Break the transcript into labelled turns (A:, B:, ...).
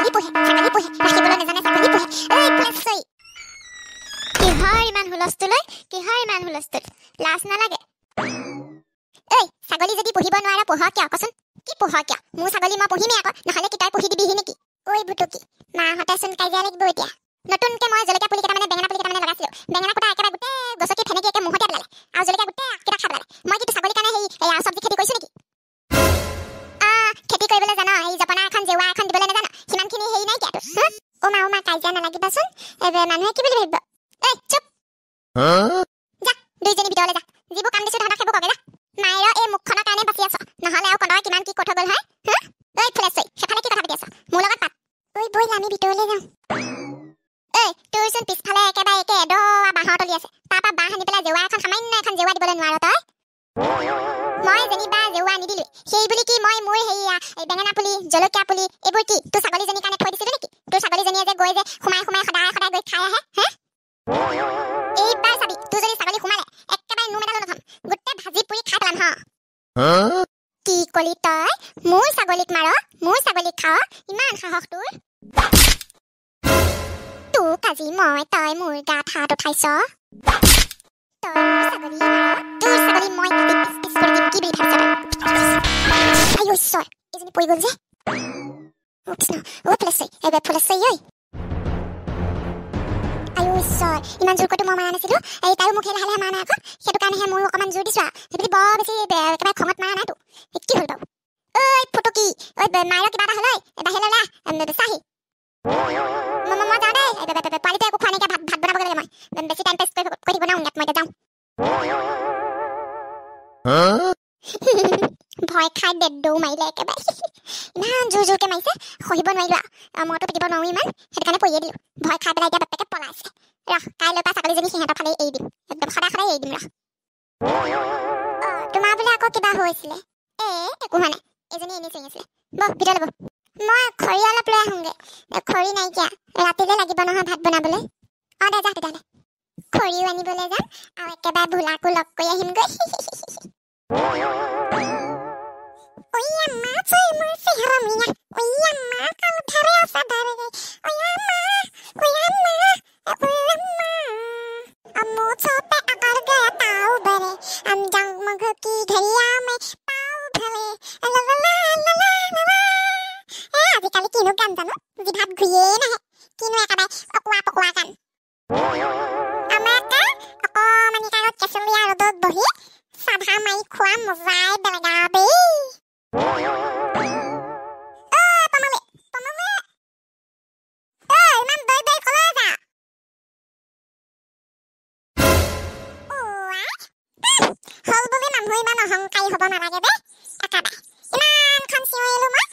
A: ছাগলী পোহে, ছাগলী পোহে, ৰাখিবলৈ নাজানে ছাগলী পোহে। ঐ ফুলেশ্বৰী, কিহৰ ইমান হুলস্থুল? ঐ কিহৰ ইমান হুলস্থুল? লাজ নালাগে? ঐ ছাগলী যদি পুহিব নোৱাৰ পোহ কিয় কচোন? কি পোহ কিয়? মোৰ ছাগলী মই পুহিমেই আকৌ, নহ'লে কি তই পুহি দিবিহি নেকি? ঐ ভুটুকি, মাহঁতেচোন কাজিয়া লাগিব এতিয়া। নতুনকে মই জলকীয়া পুলি কেইটামানে, বেঙেনা পুলি কেইটামানে লগাইছিলো। বেঙেনা কুটা একেবাৰে গোটেই গছকি ফেনেকি একে মুহতে পেলালে, আৰু জলকীয়া গোটেই আগকেইটা খাই পেলালে। মই কি ছাগলীৰ কাৰণে সেই চব্জি খেতি কৰিছো নেকি? খেতি কৰিবলৈ জান, এই জপনা এখন জেওৰা এখন দিবলৈ নাজান, সিমানখিনি হেৰি নাইকিয়া তোৰ? অ মা, অ মা, কাজিয়া নালাগিবাচোন, মানুহে কি বুলি ভাবিব? ঐ চুপ, যা দুইজনী ভিতৰলৈ যা, যিবোৰ কাম দিছো তহঁতক সেইবোৰ কগে যা। মায়েৰ এই মুখখনৰ কাৰণে বাচি আছ, নহ'লে আৰু কন্দৰ কিমান কি কৈ থৈ গ'ল হয়। ঐ ফুলেশ্বৰী, সেইফালে কি কথা পাতি আছ? মোৰ লগত পাত। ঐ ব'ল আমি ভিতৰলৈ যাওঁ। ঐ তোৰচোন পিছফালে একেবাৰে একে এডৰা বাঁহৰ তলি আছে, তাৰপৰা বাঁহ আনি পেলাই জেওৰা এখন, সামান্য এখন জেওৰা দিবলৈ নোৱাৰ তই? মই যেনিবা জেওৰা নিদিলোৱেই, সেই বুলি কি মই মোৰ হেৰি বেঙেনা পুলি, জলকীয়া পুলি এইবোৰ কি তোৰ ছাগলীজনীৰ কাৰণে থৈ দিছিলো নেকি? তোৰ ছাগলীজনীয়ে যে গৈ যে সোমাই সোমাই সদায় সদায় গৈ খাই আহে। হে এইবাৰ চাবি, তোৰ যদি ছাগলী সোমালে একেবাৰে নোম এডালো নথম, গোটেই ভাজি পুৰি খাই পেলাম। হ কি কলি তই? মোৰ ছাগলীক মাৰ, মোৰ ছাগলীক খাৱ, ইমান সাহস তোৰ? তোক আজি মই, তই মোৰ গাত হাত উঠাইছ, তই মোৰ ছাগলী মাৰ, তোৰ ছাগলী মই কাটি পিচ পিচ কৰি দিম, কি বুলি ভাবিছ তই? আইঅ ঈশ্বৰ, এজনী পৰি গ'ল যে। অ কৃষ্ণ, অ ফুলেশ্বৰী, এইবাৰ ফুলেশ্বৰী ঐ। আইঅ ঈশ্বৰ, ইমান জোৰকৈতো মই মাৰা নাছিলো। এই তাইও মোক সেই লাহে লাহে মাৰা নাই আকৌ, সেইটো কাৰণেহে ময়ো অকণমান জোৰ দিছো আৰু, সেইবুলি বৰ বেছি একেবাৰে খঙত মাৰা নাইতো। কি হ'ল বাৰু? ঐ ফুটুকি, ঐ মায়েৰ কিবা এটা হ'ল, ঐ বাহিৰলৈ ওলাই আহ, চাহি। মই যাওঁ দেই, পোৱালিটোৱে একো খোৱা নাইকিয়া, ভাত ভাত বনাবগৈ লাগে। মই বেছি টাইম পাছ কৰি থাকিব নোৱাৰোঁ ইয়াত, মই এতিয়া যাওঁ। ভয় খাই দৌৰ মাৰিলে একেবাৰে, ইমান জোৰ জোৰকে মাৰিছে, সহিব নোৱাৰিলো আৰু, মইতো পিটিব নোৱাৰো ইমান, সেইটো কাৰণে পৰিয়ে দিলো। ভয় খাই পেলাই এতিয়া বাপেকে পলাইছে। ৰহ, কাইলৈ পৰা ছাগলীজনী সিহঁতৰ ফালে এৰি দিম, একদম সদায় সদায় এৰি দিম। ৰহ, তোমাৰ বোলে আকৌ কিবা হৈছিলে? এ একো হোৱা নাই, এজনী এনেই চিঞৰি আছিলে। বহ ভিতৰলৈ বহ, মই খৰি অলপ লৈ আহোঁগৈ, খৰি নাইকিয়া, ৰাতিলৈ লাগিব নহয় ভাত বনাবলৈ। অ দে যা তেতিয়াহ'লে, খৰিও আনিবলৈ যাম আৰু একেবাৰে ভোলাকো লগ কৰি আহিমগৈ। আজিকালি কিনো গান জানো, জিভাত ঘূৰিয়ে নাহে, কিনো একেবাৰে অকোৱা পকোৱা গান। আমাৰ অকমানি কাৰত কেঁচুলীয়া ৰ'দত বহি চাধা মাৰি খোৱা মজাই বেলেগ আৰু দেই। ঐ পমলি, পমলি, ঐ ইমান দৈ দৈ কলৈ যা? হ'ল বুলি মানুহ ইমান অহংকাৰী হ'ব নালাগে দেই। একেবাৰে ইমানখন চিঞৰিলো মই,